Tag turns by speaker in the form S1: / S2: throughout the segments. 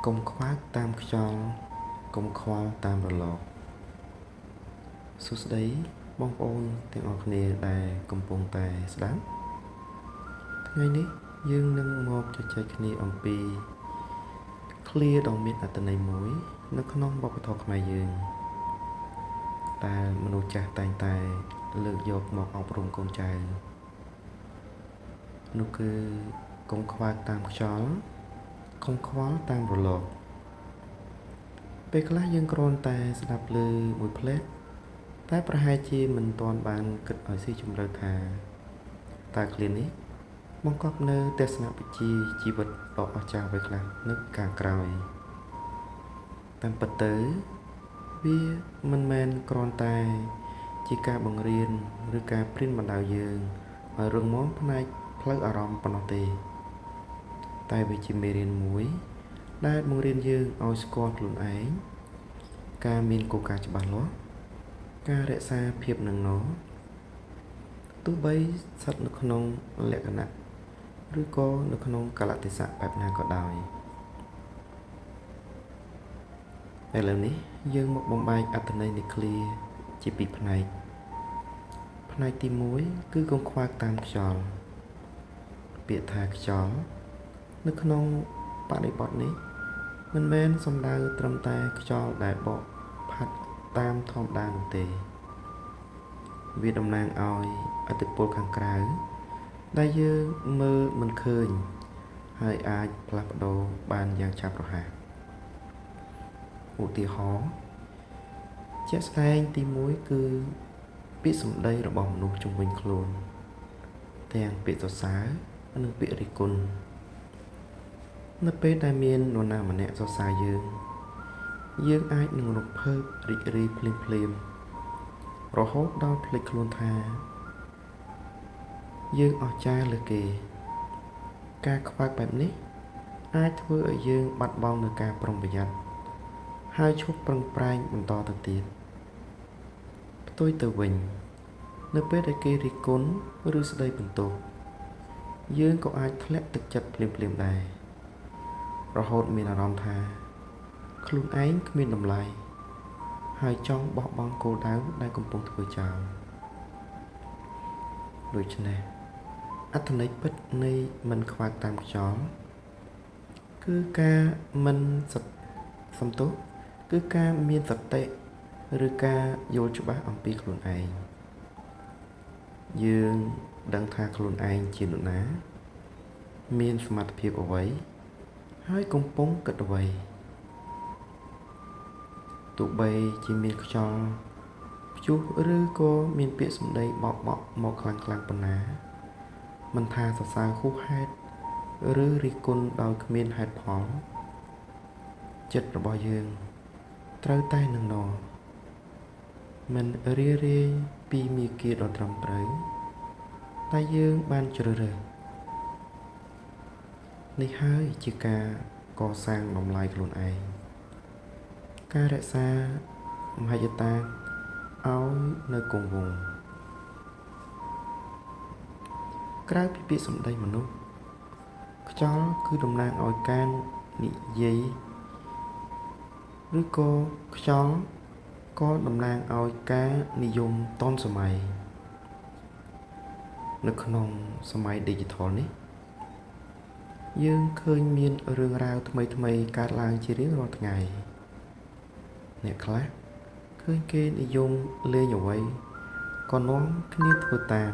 S1: កុំខ្វាកតាមខ្យល់កុំខ្វល់តាមរលកសួស្តីបងប្អូនទាំងអស់គ្នាដែលកំពុងតែស្ដាប់ថ្ងៃនេះយើងនឹងមកជជែកគ្នាអំពីឃ្លាដ៏មានអត្ថន័យមួយនៅក្នុងវប្បធម៌ខ្មែរយើងដែលមនុស្សចាស់តែងតែលើកយកមកអប់រំកូនចៅនោះគឺកុំខ្វាកតាមខ្យល់កុំខ្វល់តាមរលកពេលខ្លះយើងគ្រាន់តែស្ដាប់ឮមួយភ្លែតតែប្រហែលជាមិនទាន់បានគិតឲ្យស៊ីជម្រៅថាតើឃ្លានេះបង្កប់នៅទស្សនវិជ្ជាជីវិតដ៏អស្ចារ្យអ្វីខ្លះនៅខាងក្រោយតាមពិតទៅវាមិនមែនគ្រាន់តែជាការបង្រៀនឬការព្រានបណ្ដៅយើងឲ្យរឹងមាំផ្នែកផ្លូវអារម្មណ៍ប៉ុណ្ណោះទេតែវាជាមេរៀនមួយដែលបង្រៀនយើងឲ្យស្គាល់ខ្លួនឯងការមានគោលការណ៍ច្បាស់លាស់ការរក្សាភាពនឹងនទោះបីស្ថិតនៅក្នុងលក្ខណៈឬក៏នៅក្នុងកាលៈទេសៈបែបណាក៏ដោយឥឡូវនេះយើងមកបំបែកអត្ថន័យនៃឃ្លាជាពីរផ្នែកផ្នែកទី1គឺកុំខ្វាកតាមខ្យល់ពាក្យថាខ្យល់នៅក្នុងបរិបទនេះមិនមែនសំដៅត្រឹមតែខ្យល់ដែលបក់ផាត់តាមធម្មតានោះទេវាតំណាងឲ្យឥទ្ធិពលខាងក្រៅដែលយើងមើលមិនឃើញហើយអាចផ្លាស់ប្ដូរបានយ៉ាងឆាប់រហ័សឧទាហរណ៍ជាក់ស្ដែងទី1គឺពាក្យសម្ដីរបស់មនុស្សជុំវិញខ្លួនទាំងពាក្យសរសើរនិងពាក្យរិះគន់នៅពេលដែលមាននរណាម្នាក់សរសើរយើងយើងអាចនឹងរំភើបរីករាយភ្លាមៗរហូតដល់ភ្លេចខ្លួនថាយើងអស្ចារ្យលើគេការខ្វាក់បែបនេះអាចធ្វើឲ្យយើងបាត់បង់នូវការប្រុងប្រយ័ត្នហើយឈប់ប្រឹងប្រែងបន្តទៅទៀតផ្ទុយទៅវិញនៅពេលដែលគេរិះគន់ឬស្ដីបន្ទោសយើងក៏អាចធ្លាក់ទឹកចិត្តភ្លាមៗដែររហូតមានអារម្មណ៍ថាខ្លួនឯងគ្មានតម្លៃហើយចង់បោះបង់គោលដៅដែលកំពុងធ្វើចោលដូច្នេះអត្ថន័យពិតនៃមិនខ្វាកតាមខ្យល់គឺការមិនសំទោសគឺការមានសតិឬការយល់ច្បាស់អំពីខ្លួនឯងយើងដឹងថាខ្លួនឯងជានរណាមានសមត្ថភាពអ្វីហើយកំពុងគិតអ្វីទោះបីជាមានខ្យល់ព្យុះឬក៏មានពាក្យសម្ដីបោកបក់មកខ្លាំងៗប៉ុណ្ណាមិនថាសរសើរហួសហេតុឬរិះគន់ដោយគ្មានហេតុផលចិត្តរបស់យើងត្រូវតែនឹងនមិនរារាយពីមាគ៌ាដ៏ត្រឹមត្រូវតែយើងបានជ្រើសរើសនេះហើយជាការកសាងតម្លៃខ្លួនឯងការរក្សាមហិច្ឆតាឲ្យនៅគង់វង្សក្រៅពីពាក្យសម្ដីមនុស្សខ្យល់គឺតំណាងឲ្យការនិយាយឬក៏ខ្យល់ក៏តំណាងឲ្យការនិយមទាន់សម័យនៅក្នុងសម័យ Digital នេះយើងឃើញមានរឿងរ៉ាវថ្មីៗកើតឡើងជារៀងរាល់ថ្ងៃអ្នកខ្លះឃើញគេនិយមលេងអ្វីក៏នាំគ្នាធ្វើតាម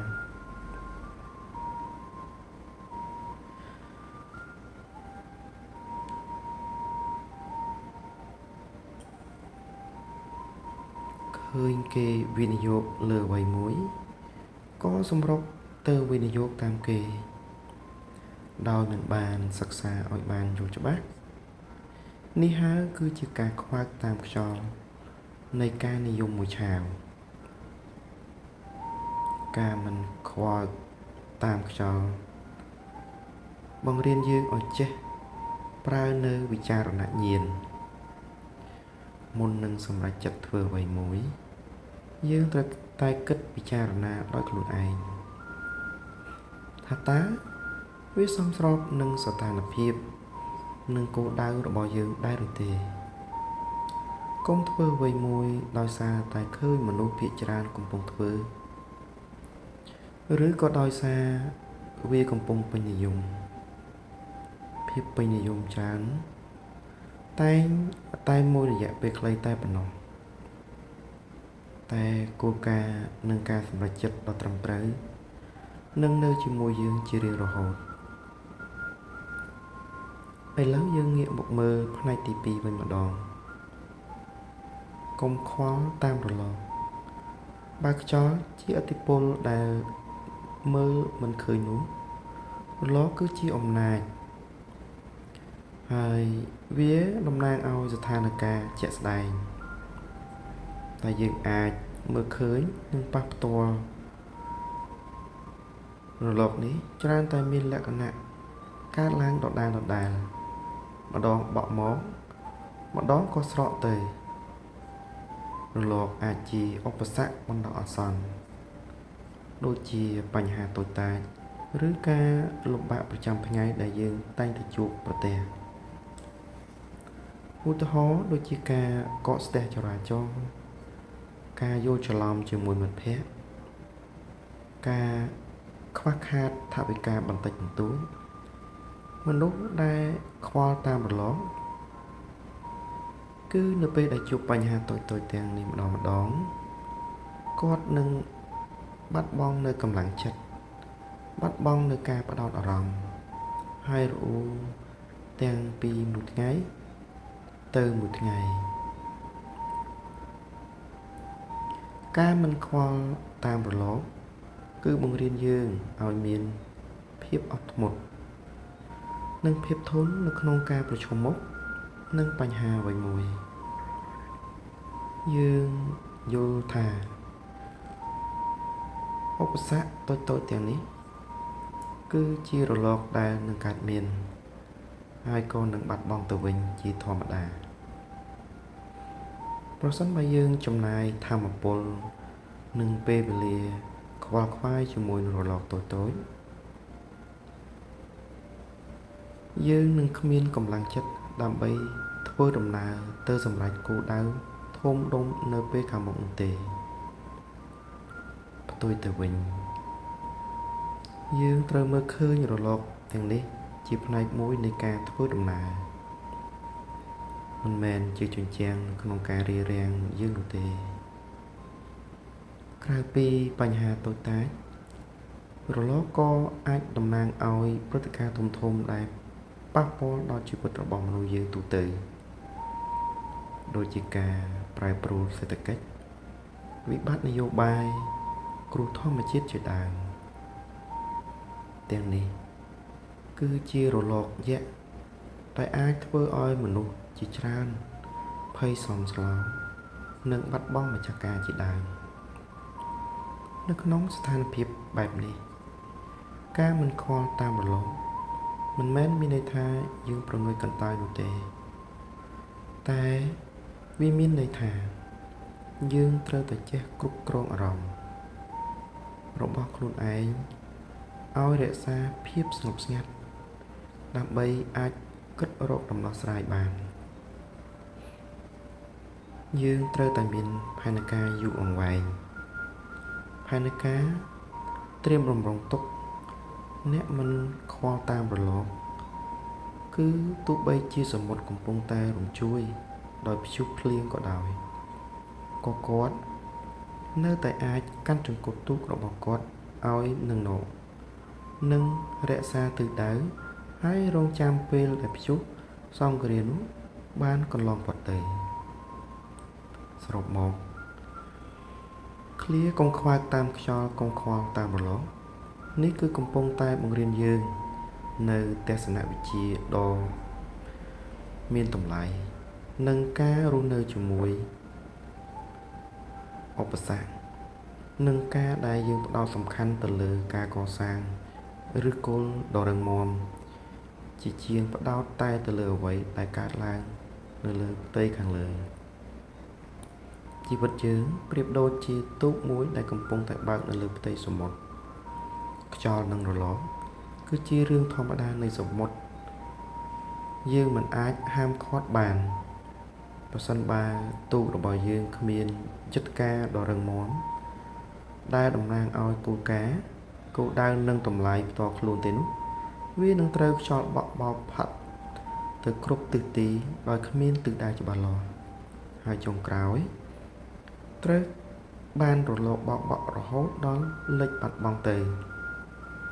S1: ឃើញគេវិនិយោគលើអ្វីមួយក៏សម្រុកទៅវិនិយោគតាមគេដោយមិនបានសិក្សាឲ្យបានយល់ច្បាស់នេះហើយគឺជាការខ្វាកតាមខ្យល់នៃការនិយមមួយឆាវការមិនខ្វល់តាមខ្យល់បង្រៀនយើងឲ្យចេះប្រើនៅវិចារណញ្ញាណមុននឹងសម្រេចចិត្តធ្វើអ្វីមួយយើងត្រូវតែគិតពិចារណាដោយខ្លួនឯងថាតើវាសមស្របនឹងស្ថានភាព និងគោលដៅរបស់យើងដែរឬទេកុំធ្វើអ្វីមួយដោយសារតែឃើញមនុស្សភាគច្រើនកំពុងធ្វើឬក៏ដោយសារវាកំពុងពេញនិយមភាពពេញនិយមច្រើនតែងតែមួយរយៈពេលខ្លីតែប៉ុណ្ណោះតែគោលការណ៍និងការសម្រេចចិត្តដ៏ត្រឹមត្រូវនឹងនៅជាមួយយើងជារៀងរហូតឥឡូវយើងងាកមកមើលផ្នែកទី2វិញម្ដងកុំខ្វល់តាមរលកបើខ្យល់ជាឥទ្ធិពលដែលមើលមិនឃើញនោះរលកគឺជាអំណាចហើយវាតំណាងឲ្យស្ថានភាពជាក់ស្ដែងតែយើងអាចមើលឃើញនិងប៉ះផ្ទាល់រលកនេះច្រើនតែមានលក្ខណៈកើតឡើងដដែលៗម្ដងបក់មកម្ដងក៏ស្រកទៅរលកអាចជាឧបសគ្គបណ្ដោះអាសន្នដូចជាបញ្ហាតូចតាចឬការលំបាកប្រចាំថ្ងៃដែលយើងតែងតែជួបប្រទះឧទាហរណ៍ដូចជាការកកស្ទះចរាចរណ៍ការយល់ច្រឡំជាមួយមិត្តភ័ក្តិការខ្វះខាតថវិកាបន្តិចបន្តួចមនុស្សដែលខ្វល់តាមរលកគឺនៅពេលដែលជួបបញ្ហាតូចៗទាំងនេះម្ដងម្ដងគាត់នឹងបាត់បង់នៅកម្លាំងចិត្តបាត់បង់នៅការផ្ដោតអារម្មណ៍ហើយរអ៊ូទាំងពីមួយថ្ងៃទៅមួយថ្ងៃការមិនខ្វល់តាមរលកគឺបង្រៀនយើងឲ្យមានភាពអត់ធ្មត់និងភាពធន់នៅក្នុងការប្រឈមមុខនឹងបញ្ហាអ្វីមួយយើងយល់ថាឧបសគ្គតូចៗទាំងនេះគឺជារលកដែលនឹងកើតមានហើយក៏នឹងបាត់បង់ទៅវិញជាធម្មតាប្រសិនបើយើងចំណាយថាមពលនិងពេលវេលាខ្វល់ខ្វាយជាមួយនឹងរលកតូចៗយើងនឹងគ្មានកម្លាំងចិត្តដើម្បីធ្វើដំណើរទៅសម្រេចគោលដៅធំដុំនៅពេលខាងមុខនោះទេផ្ទុយទៅវិញយើងត្រូវមើលឃើញរលកទាំងនេះជាផ្នែកមួយនៃការធ្វើដំណើរមិនមែនជាជញ្ជាំងក្នុងការរារាំងយើងនោះទេក្រៅពីបញ្ហាតូចតាចរលកក៏អាចតំណាងឲ្យព្រឹត្តិការណ៍ធំៗដែលប៉ះពាល់ដល់ជីវិតរបស់មនុស្សយើងទូទៅដូចជាការប្រែប្រួលសេដ្ឋកិច្ចវិបត្តិនយោបាយគ្រោះធម្មជាតិជាដើមទាំងនេះគឺជារលកយក្សដែលអាចធ្វើឲ្យមនុស្សជាច្រើនភ័យស្លន់ស្លោនិងបាត់បង់ម្ចាស់ការជាដើមនៅក្នុងស្ថានភាពបែបនេះការមិនខ្វល់តាមរលកមិនមែនមានន័យថាយើងប្រងើយកន្តើយនោះទេតែវាមានន័យថាយើងត្រូវតែចេះគ្រប់គ្រងអារម្មណ៍របស់ខ្លួនឯងឲ្យរក្សាភាពស្ងប់ស្ងាត់ដើម្បីអាចគិតរកដំណោះស្រាយបានយើងត្រូវតែមានផែនការយូរអង្វែងផែនការត្រៀមរំលងទុកអ្នកមិនខ្វល់តាមរលកគឺទោះបីជាសមុទ្រកំពុងតែរំជួយដោយព្យុះភ្លៀងក៏ដោយក៏គាត់នៅតែអាចកាន់ចង្កូតទូករបស់គាត់ឲ្យនឹងនោនិងរក្សាទិសដៅហើយរងចាំពេលដែលព្យុះសង្គ្រានោះបានកន្លងផុតទៅសរុបមកឃ្លាកុំខ្វាយតាមខ្យល់កុំខ្វល់តាមរលកនេះគឺកំពុងតែបង្រៀនយើងនៅទស្សនវិជ្ជាដ៏មានតម្លៃនិងការរស់នៅជាមួយឧបសគ្គនិងការដែលយើងផ្ដោតសំខាន់ទៅលើការកសាងឫសគល់ដ៏រឹងមាំជាជាងផ្ដោតតែទៅលើអ្វីដែលកើតឡើងនៅលើផ្ទៃខាងលើជីវិតយើងប្រៀបដូចជាទូកមួយដែលកំពុងតែបើកនៅលើផ្ទៃសមុទ្រខ្យល់និងរលកគឺជារឿងធម្មតានៃសមុទ្រ យើងមិនអាចហាមឃាត់បានប្រសិនបើទូករបស់យើងគ្មានយន្តការដ៏រឹងមាំដែលតំណាងឲ្យគោលការណ៍គោលដៅនិងតម្លៃផ្ទាល់ខ្លួនទេនោះវានឹងត្រូវខ្យល់បក់បោកផាត់ទៅគ្រប់ទិសទីដោយគ្មានទិសដៅច្បាស់លាស់ហើយចុងក្រោយត្រូវបានរលកបោកបក់រហូតដល់លិចបាត់បង់ទៅ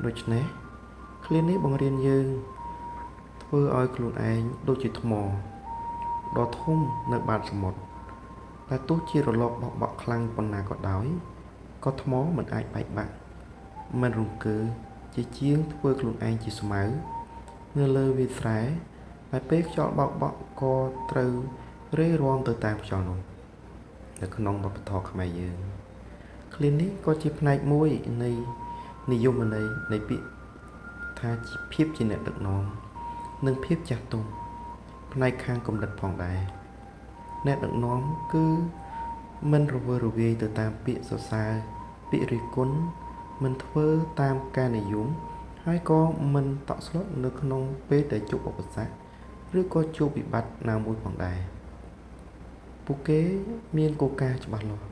S1: ដូច្នេះឃ្លានេះបង្រៀនយើងធ្វើឲ្យខ្លួនឯងដូចជាថ្មដ៏ធំនៅបាតសមុទ្រតែទោះជារលកបោកបក់ខ្លាំងប៉ុណ្ណាក៏ដោយក៏ថ្មមិនអាចបែកបាក់មិនរង្គើជាជាងធ្វើខ្លួនឯងជាស្មៅនៅលើវាលស្រែតែពេលខ្យល់បោកបក់ក៏ត្រូវរេរាំទៅតាមខ្យល់នោះនៅក្នុងវប្បធម៌ខ្មែរយើងឃ្លានេះក៏ជាផ្នែកមួយនៃនិយមន័យនៃពាក្យថាភាពជាអ្នកដឹកនាំនិងភាពចាស់ទុំផ្នែកខាងគំនិតផងដែរអ្នកដឹកនាំគឺមិនរវើរវាយទៅតាមពាក្យសរសើរពាក្យរិះគន់មិនធ្វើតាមការនិយមហើយក៏មិនតក់ស្លុតនៅក្នុងពេលដែលជួបឧបសគ្គឬក៏ជួបវិបត្តិណាមួយផងដែរពួកគេមានគោលការណ៍ច្បាស់លាស់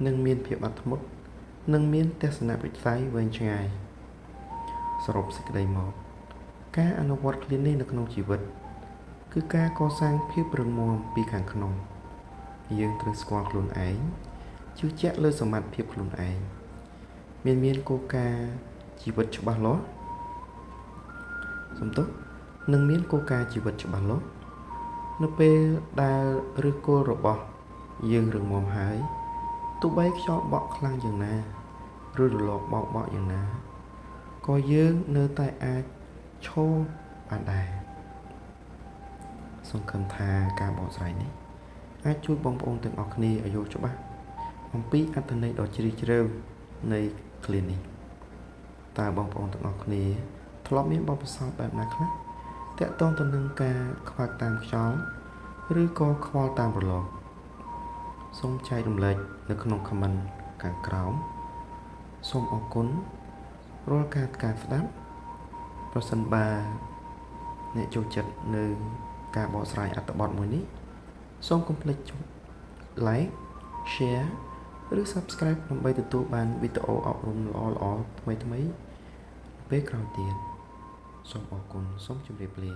S1: និងមានភាពអត់ធ្មត់និងមានទស្សនវិស័យវែងឆ្ងាយសរុបសេចក្តីមកការអនុវត្តឃ្លានេះនៅក្នុងជីវិតគឺការកសាងភាពរឹងមាំពីខាងក្នុងយើងត្រូវស្គាល់ខ្លួនឯងជឿជាក់លើសមត្ថភាពខ្លួនឯងមានគោលការណ៍ជីវិតច្បាស់លាស់សំទោសនឹងមានគោលការណ៍ជីវិតច្បាស់លាស់នៅពេលដែលឫសគល់របស់យើងរឹងមាំហើយទោះបីខ្យល់បក់ខ្លាំងយ៉ាងណាឬរលកបោកបក់យ៉ាងណាក៏យើងនៅតែអាចឈរបានដែរសង្ឃឹមថាការបកស្រាយនេះអាចជួយបងប្អូនទាំងអស់គ្នាឲ្យយល់ច្បាស់អំពីអត្ថន័យដ៏ជ្រាលជ្រៅនៃឃ្លានេះតើបងប្អូនទាំងអស់គ្នាធ្លាប់មានបទពិសោធន៍បែបណាខ្លះទាក់ទងទៅនឹងការខ្វាក់តាមខ្យល់ឬក៏ខ្វល់តាមរលកសូមចែករំលែកនៅក្នុង comment ខាងក្រោមសូមអរគុណរាល់ការស្ដាប់ប្រសិនបើអ្នកចូលចិត្តនៅការបកស្រាយអត្ថបទមួយនេះសូមកុំភ្លេចចុច like share ឬ subscribe ដើម្បីទទួលបានវីដេអូអប់រំល្អៗថ្មីៗពេលក្រោយទៀតសូមអរគុណសូមជម្រាបលា